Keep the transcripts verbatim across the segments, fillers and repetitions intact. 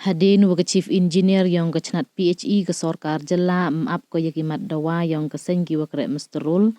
Hadien wa ka Chief Engineer yong ka chnat P H E ka sorkar jylla ym ap ko ya ki mat dawa yong ka seng ki wa kreh muster roll,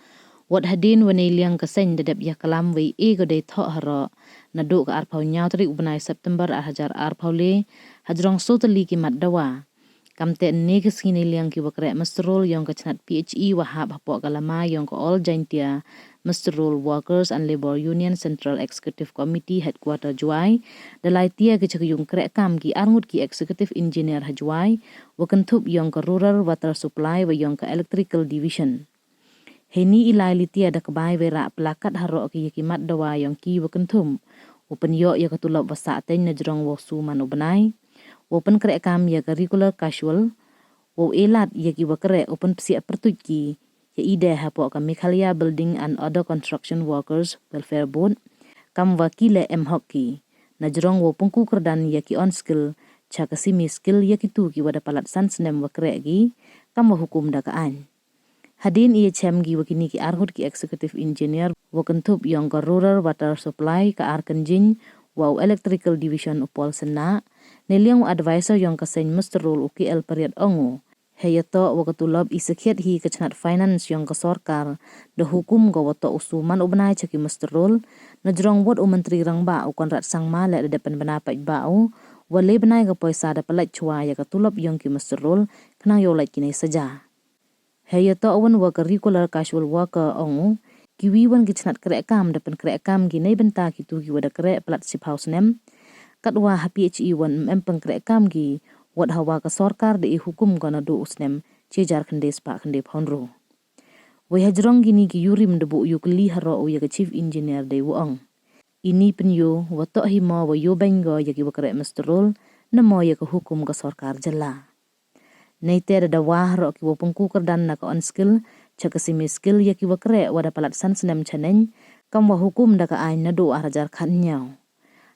wat hadien wa nei liang ka seng da dep ya klam wei e ko dei thoh haro naduh ka arphaw nyaw tarik u bnai September ar hajar arphaw le, hajrong so tylli ki mat dawa. Kamte ne ka sngi nei liang ki wa kreh muster roll yong ka chnat P H E wa hap hapoh ka lama yong ka All Jaintia Muster Roll Workers and Labour Union Central Executive Committee Headquarter Jowai, da lai tia ki cha ka yung kreh kam ki arngut ki Executive Engineer ha Jowai, wa kynthup yong ka Rural Water Supply wa yong ka Electrical Division. Heini i lai litia da kbai wei rah plakat haro ki ya ki mat dawa yong ki wa kynthum. Wa pynyoh ya ka tulop wa sah teng na jrong wa su man u bnai. Wa pynkreh kam ya ka regular casual. Wa elat ya ki wa kreh u pynpsiah pyrtuit ki ya i de hapoh ka Meghalaya Building and Other Construction Workers Welfare Board. Kam wa ki le em hok ki. Na jrong wa pynku kyrdan ya ki on skill cha ka semi skill ya ki tu ki wa da palat san snem wa kreh ki. Kam wa hukum da ka ain. Hadien i ya chem ki wa kini ki arngut ki Executive Engineer wa kynthup yong ka Rural Water Supply ka Ar Kynjing wa u Electrical Division u Paul Synnah, ne liang u advisor yong ka seng muster roll u K L Pariat ong u. He ya toh wa ka tulop i sakhiat hi ka chnat finance yong ka sorkar, da hukum ko wa toh u su man u bnai cha ki muster roll, na jrong wat u Myntri Rangbah u Conrad Sangma le da dep pynbna paidbah u, wa le bnai ka poisa da palat chwa ya ka tulop yong ki muster roll, khnang yow lait ki nei saja. He ya toh wan wa ka regular casual worker ong u, ki wi wan ki chnat kreh kam da pynkreh kam ki nei bynta ki tu ki wa da kreh palat siphaw snem. Kat wa ha P H E wan em pynkreh kam ki, wat hawa ka sorkar da i hukum ko naduh u snem chi hajar khyndai spah khyndai phaw hynru. Wei hajrong kini ki yurim da bu yu kli haro u ya ka Chief Engineer dei wa ong. Ini pynyu wa toh hi mo wa yu beng go ya ki wa kreh muster roll, na mo ya ka hukum ka sorkar jylla. Nei te da dawa haro ki wa pynku kyrdan na ka on skill, cha ka semi skill ya ki wa kreh wa da palat san snem chaneng, kam wa hukum da ka ain naduh ar hajar khat nyaw.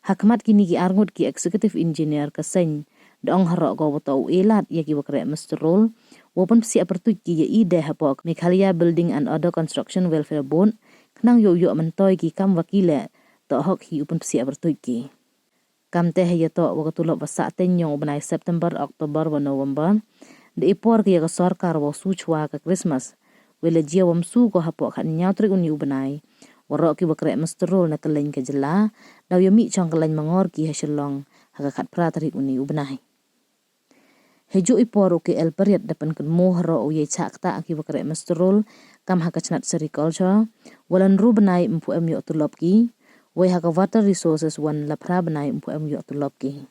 Hakmat kini ki arngut ki Executive Engineer ka seng, da ong haro ko wa toh u elat ya ki wa kreh muster roll, wa pynpsiah pyrtuit ki ya i de hapoh Meghalaya Building and Other Construction Welfare Board, khnang yow yoh myntoi ki kam wa ki le, toh hok hi u pynpsiah pyrtuit ki. Kamte he ya toh wa ka tulop wa sah teng yong u bnai September, October wa November. Da i por ki ya ka sorkar wa su chwa ka Christmas. Wei la jia wa msu ko hapoh khat nyaw tarik uni u bnai. Wa rok ki wa kreh muster roll na ka leng ka jylla. Daw ya mi chong ka leng mangor ki ha Shillong. Ha ka khat phra tarik uni u bnai. He ju i por u K L Pariat da pynkynmo haro u ya chak ta ki wa kreh muster roll. Kam ha ka chnat sericulture. Wa la hynru bnai ym pu em yoh tulop ki. Wei ha ka water resources wan la phra bnai ym pu em yoh tulop ki.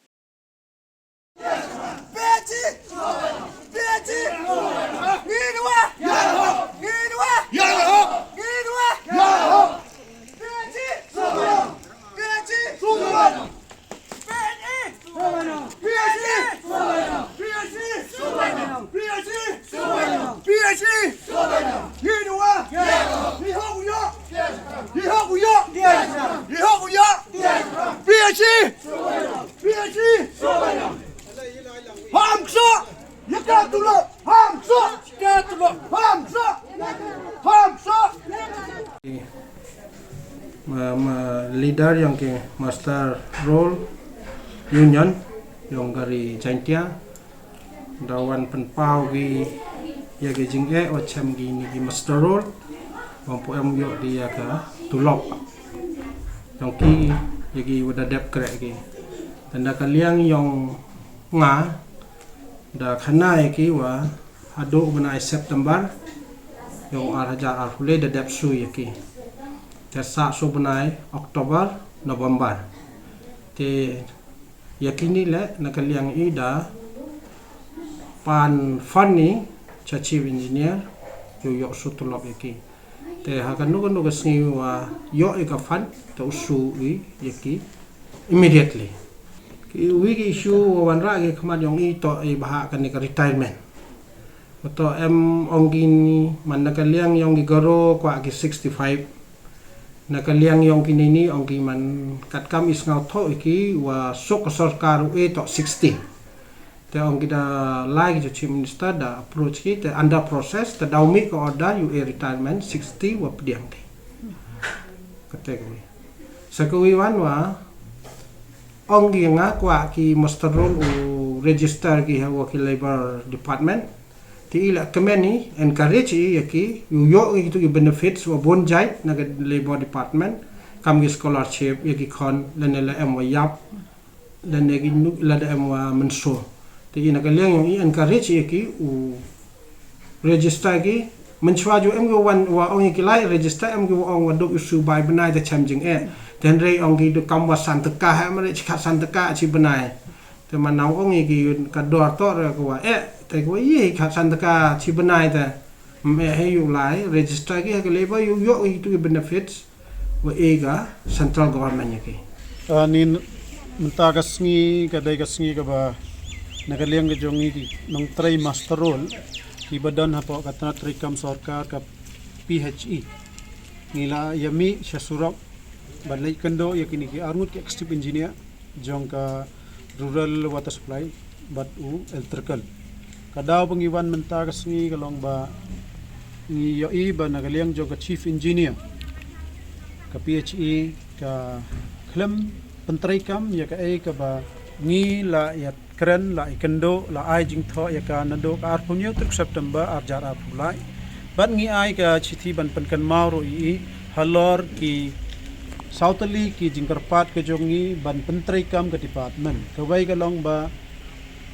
Hamsa! Yaka tulop! Hamsa! Yaka tulop! Hamsa! Hamsa! Ma, ma leader yong ki muster roll union yong ka ri Jaintia da wan pynpaw ki ya ki jingeh wa chem kini ki muster roll wa pu em yoh di ya ka tulop yong ki ya ki wa da dep kreh ki. Tang da ka liang yong nga da khana ya ki wa haduh bnai September yong ar hajar arphaw le da dep su ya ki. Te sah su bnai October, November. Te ya kini le na ka liang i da pan fund ni cha chief engineer yow yoh su tulop ya ki. Te ha kano kano ka sngi wa yoh i ka fund te u su i ya ki immediately. Ki wi ki issue wa wanrah ki khmat yong i toh i bha kani ka retirement. Wa toh em ong kini man na ka liang yong ki Garo kwah ki sixty-five. Na ka liang yong kini ni ong ki man katkam i sngewthuh i ki wa suk ka sorkar u e toh sixty. Te ong ki da lai ki cha chief minister da approach ki te under process te daw mih ka order u e retirement sixty wa pdiang ki. Kate ka wi. Sa ka wi wan wa ong ki nga kwah ki muster roll u register ki ha wa ki Labour Department. Te i la kmen i, encourage i ya ki, u yoh ki tu ki benefits wa bun jait na ka Labour Department, kam ki scholarship ya ki khon, lane la em wa yap, lane ki nuk, lane em wa menso. Te i na ka liang yong i encourage i ya ki, u register ki, mynshwa ju em ki wan wa ong ya ki lai register, em ki wa ong wa duk isu bai bnai te chem jing eh. Te hynrei ong ki duk kam wa san taka, ha mare chi khat san taka chi bnai. Te man nang ong i ki yun ka dor tor ka wa eh, te ka wa ye khat san taka chi bnai te. Me he yu lai, register ki ha ka Labour yu yoh ki tu ki benefits wa e ka central government ya ki. Ah, ni n-, mynta ka sngi, ka dei ka sngi ka ba, na ka liang ka jong ngi ki nongtrei muster roll, ki ba don hapoh ka tnat treikam sorkar ka P H E. Ngi la ya mih sha surok, ba leit kyndoh ya kini ki arngut ki executive engineer, jong ka rural water supply, bad u electrical. Ka daw ba ngi wan mynta ka sngi ka long ba ngi yoh i ba na ka liang jong ka chief engineer, ka P H E, ka khlem pyntreikam ya ka ei ka ba ngi la ya kren, la i kyndoh, la ai jingthoh ya ka naduh ka arphew hynñiew tarik September arjar arphew lai. Bad ngi ai ka chithi ban pynkynmaw ruh i, halor ki sawtylli ki jingkyrpad ka jong ngi ban pyntreikam ka department. Ka wei ka long ba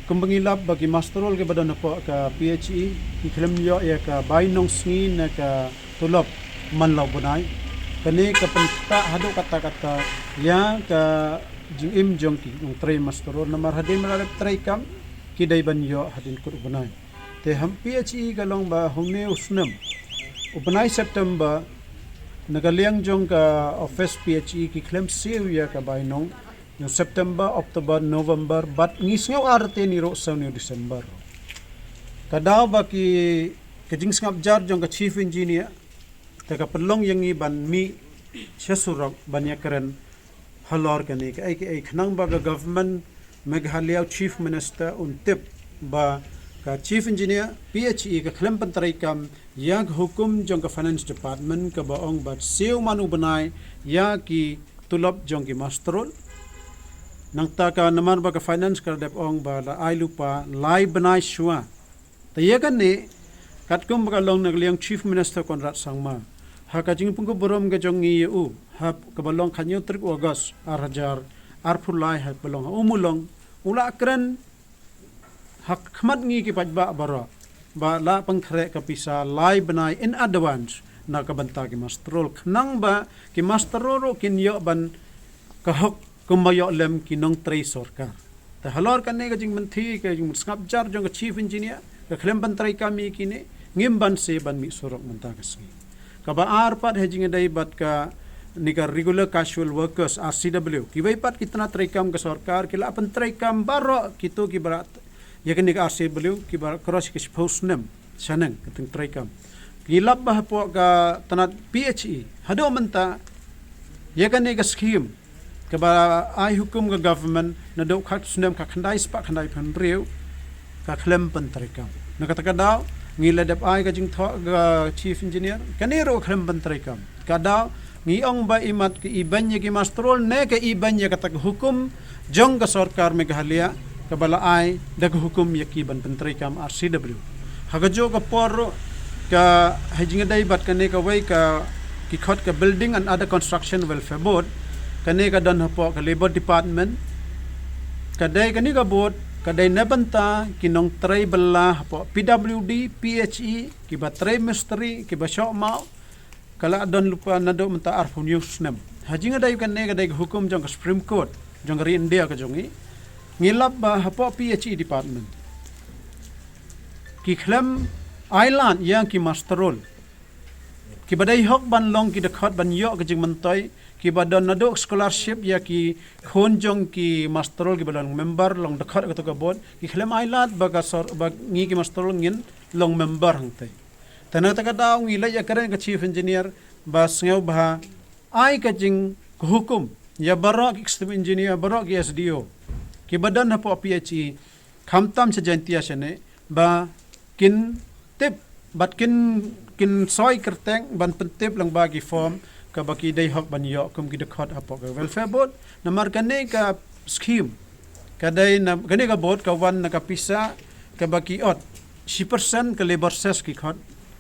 kumba ngi lap ba ki muster roll ki ba don hapoh ka P H E, ki khlem yoh ya ka bai nong sngi na ka tulop man la u bnai. Kane ka pyntah haduh katta katta ya ka jingim jong ki nongtrei muster roll, namar hadien ba la dep treikam ki dei ban yoh hadien kut u bnai. Te ha P H E ka long ba hynne u snem, u bnai September, na ka liang jong ka office P H E ki khlem siew ya ka bai nong, yong September, October, November, bad ngi sngew ar te ni ruh siew ni u December. Ka daw ba ki, ka jingsngap jar jong ka chief engineer, te ka pynlong ya ngi ban mih sha surok ban ya kren halor kane ka ei ka ei, khnang ba ka government Meghalaya, chief minister un tip ba ka chief engineer P H E ka khlem pyntreikam ya ka hukum jong ka finance department ka ba ong ba siew man u bnai ya ki tulop jong ki muster roll. Nangta ka namar ba ka finance ka dep ong ba la ai lypa lai bnai shuwa. Te ya kane, katkum ba ka long na ka liang chief minister Conrad Sangma, ha ka jingpynkup burom ka jong ngi ya u, ha ka ba long khathynñiew tarik August arhajar arphew lai, ha ka ba long ha Ummulong, u la kren ha khmat ngi ki paidbah baroh ba la pynkhreh ka pisa lai bnai in advance na ka bynta ki muster roll, khnang ba ki muster roll ruh kin yoh ban ka hok kumba yoh lem ki nongtrei sorkar. Te halor kane ka jingmynthi, ka jingsngap jar jong ka chief engineer, ka khlem pyntreikam ya kine, ngim banse ban mih surok mynta ka sngi. Ka ba ar pat ha jingïadei bad kane ka regular casual workers, R C W. Kiwei pat ki tnat treikam ka sorkar ki la pyntreikam baroh kito ki ba la, ya kane ka R C W, ki ba la cross ki shiphew snem shaneng ka tyngtreikam. Ngi lap ba hapoh ka tnat P H E haduh mynta, ya kane ka scheme ka ba ai hukum ka government naduh khat snem khatkhyndai spah khyndaiphew hynriew, ka khlem pyntreikam. Na kata ka daw ngi la dep ai ka jingthoh ka chief engineer, kane ruh khlem pyntreikam. Ka daw ngi ong ba imat ki iban ya ki muster roll ne ka iban ya kata ka hukum jong ka sorkar Meghalaya ka ba la ai da ka hukum ya ki ban pyntreikam R C W. Ha kajuh ka por ruh, ka ha jingïadei bad kane kawei ka, ki khot ka Building and Other Construction Welfare Board, kane ka don hapoh ka Labour Department. Ka dei kane ka board ka dei na bynta ki nongtrei bylla hapoh P W D, P H E, ki ba trei mistri, ki ba shoh maw, ka la don lypa naduh mynta arphew hynñiew snem. Ha jingïadei kane ka dei ka hukum jong ka Supreme Court jong ka ri India ka jong ngi. Ngi lap ba hapoh P H E department ki khlem ai lad ya ki muster roll, ki ba dei hok ban long ki dkhot ban yoh ka jingmyntoi, ki ba don naduh scholarship ya ki khun jong ki muster roll ki ba long member, long dkhot kato ka board, ki khlem ai lad ba ka sor, ba ngi ki muster roll ngin long member hangtei. Te na kata ka daw ngi leit ïakren ka chief engineer ba sngewbha ai ka jing, ka hukum ya baroh ki executive engineer, baroh ki S D O, ki ba don hapoh P H E, khamtam sha Jaintia shane, ba kin tip bad kin, kin soi kyrteng ban pyntip lang ba ki form ka ba ki dei hok ban yoh kum ki dkhot hapoh ka welfare board. Namar kane ka scheme Ka dei na, kane ka board ka wan na ka pisa kaba ki ot. Shi percent ka labour cess ki khot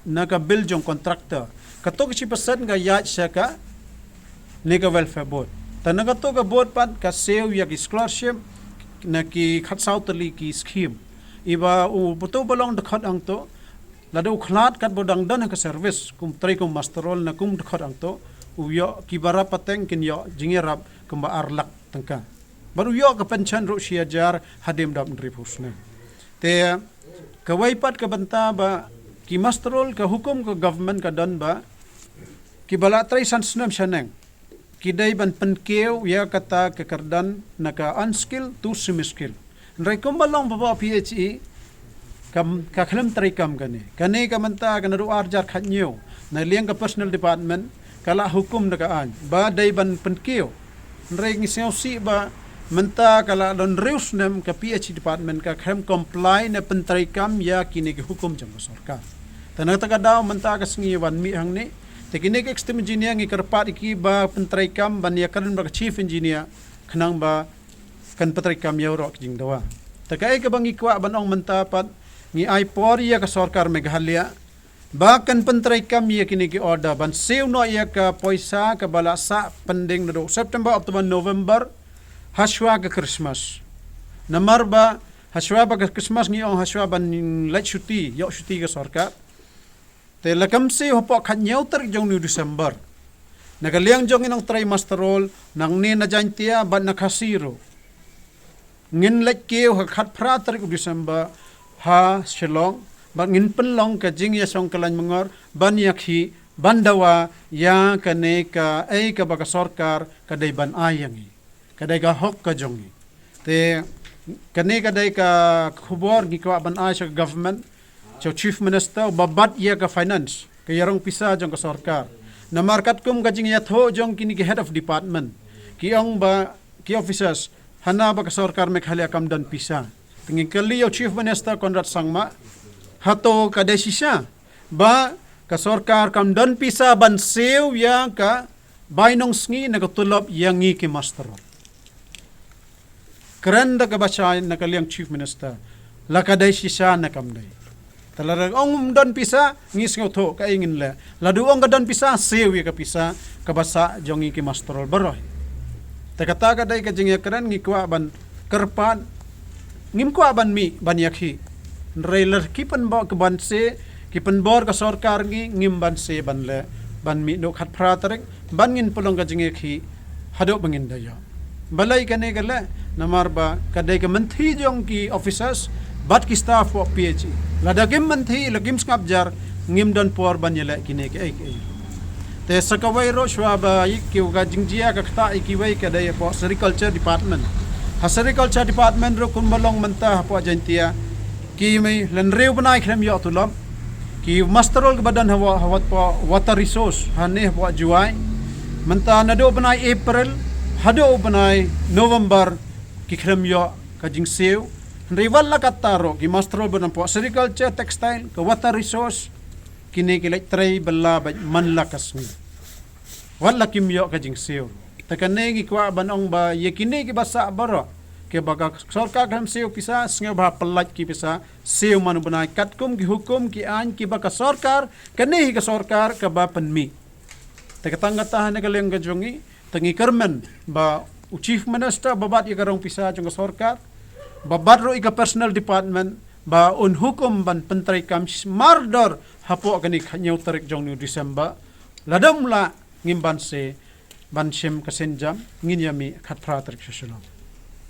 na ka bill jong contractor. Kato ka shi percent ka ïaid sha kane ka welfare board. Te na kato ka board pat ka siew ïa ki scholarship na ki khatsaw tylli ki scheme. Iba u pato ba long dkhot hangto, lada u khlad katba u dang don ha ka service kum trei kum master roll na kum dkhot hangto, u ïoh, kiba rap pateng kin ïoh jingïarap kumba ar lak tyngka. Bad u ïoh ka pension ruh shi hajar hadien dap hynriewphew snem. Te kawei pat ka bynta ba ki master roll, ka hukum ka government ka don ba kiba la trei san snem shaneng ki dei ban pynkiew ïa kata ka kyrdan na ka unskilled to semi skilled. Hynrei kumba long ba ba P H E, kam, ka khlem treikam kane. Kane ka mynta ka naduh ar hajar khathynñiew, na liang ka personnel department ka la hukum da ka aiñ ba dei ban pynkiew. Hynrei ngi sngewsih ba mynta ka la don hynriew snem ka P H E department ka khlem comply ne pyntreikam ïa kine ki hukum jong ka sorkar. Te na kata ka daw mynta ka sngi wan mih hangne, te kine ki executive engineer ngi kyrpad ïa ki ba pyntreikam ban ïakren bad ka chief engineer khnang ba kan pyntreikam ïa u rok jingdawa. Te kaei kaba ngi kwah ban ong mynta pat, ngi ai por ïa ka sorkar Meghalaya ba kan pyntreikam ïa kine ki order ban siew noh ïa ka poisa kaba la sah pending naduh September, October, November, hashwa ka Christmas. Namar ba hashwa ba ka Christmas ngi ong hashwa ban leit shuti, ïoh shuti ka sorkar. Te la kam siew hapoh khathynñiew tarik jong u December. Na ka liang jong ngi nongtrei master roll, nangne na Jaintia bad na Khasi ruh, ngin leit kiew ha khatphra tarik u December ha Shillong, bad ngin pynlong ka jingïasong kyllain myngor ban ïakhih, ban dawa ïa kane kaei kaba ka sorkar ka dei ban ai ïa ngi. Ka dei ka hok ka jong ngi. Te kane ka dei ka khubor ngi kwah ban ai sha ka government, sha u chief minister, ba bat ïa ka finance, ka ïarong pisa jong ka sorkar. Namar katkum ka jingïathuh jong kine ki head of department, ki ong ba ki officers, hana ba ka sorkar Meghalaya kam don pisa. Te ngi kylli ïa u chief minister Conrad Sangma, hato ka dei shisha ba ka sorkar kam don pisa ban siew ïa ka bainong sngi ne ka tulop ïa ngi ki master roll? Kren da kaba shai na ka liang chief minister, la ka dei shisha ne kam dei. Te lada ong um don pisa, ngi sngewthuh kaei ngin leh. Lada ong ka don pisa, siew ïa ka pisa kaba sah jong ngi ki master roll baroh. Te kata ka dei ka jingïakren ngi kwah ban kyrpad, ngim kwah ban mih ban ïakhih. Hynrei lada ki pynbor ka ban se, ki pynbor ka sorkar ngi, ngim ban se ban leh, ban mih naduh khatphra tarik, ban ngin pynlong ka jingïakhih haduh ba ngin da ïoh. Balei kane ka leh? Namar ba ka dei ka mynthi jong ki officers bad ki staff hapoh P H E. Lada kim mynthi, la kim sngap jar, ngim don por ban ïaleh kine kiei kiei. Te sa kawei ruh shuwa ba ïa ki, ka jingjia ka ktah ïa kiwei ka dei hapoh Sericulture Department. Ha Sericulture Department ruh kumba long mynta hapoh Jaintia, ki mei la hynriew bnai khlem ïoh tulop. Ki master roll kiba don ha wa-, ha wat-, hapoh Water Resource hangne hapoh Jowai, mynta naduh bnai April haduh bnai November ki khlem ïoh ka jingsiew. Hynrei wat la katta ruh ki master roll ba don hapoh Sericulture, Textile, ka Water Resource, kine ki leit trei bylla bad man la ka sngi. Wat la kim ïoh ka jingsiew. Te kane ngi kwah ban ong ba ïa kine kiba sah baroh, kiba ka sorkar khlem siew pisa, sngewbha pyllait ki pisa, siew man u bnai katkum ki hukum ki aiñ kiba ka sorkar, kane hi ka sorkar kaba pynmih. Te ka tang kata ha kane ka liang ka jong ngi, te ngi kyrmen ba u chief minister ba bat ïa ka rong pisa jong ka sorkar, ba bat ruh ïa ka personnel department, ba un hukum ban pyntreikam mardor hapoh kane ka hynñiew tarik jong u December. Lada ym lah, ngim ban se ban shim ka sienjam, ngin ïa mih khatphra tarik sha Shillong.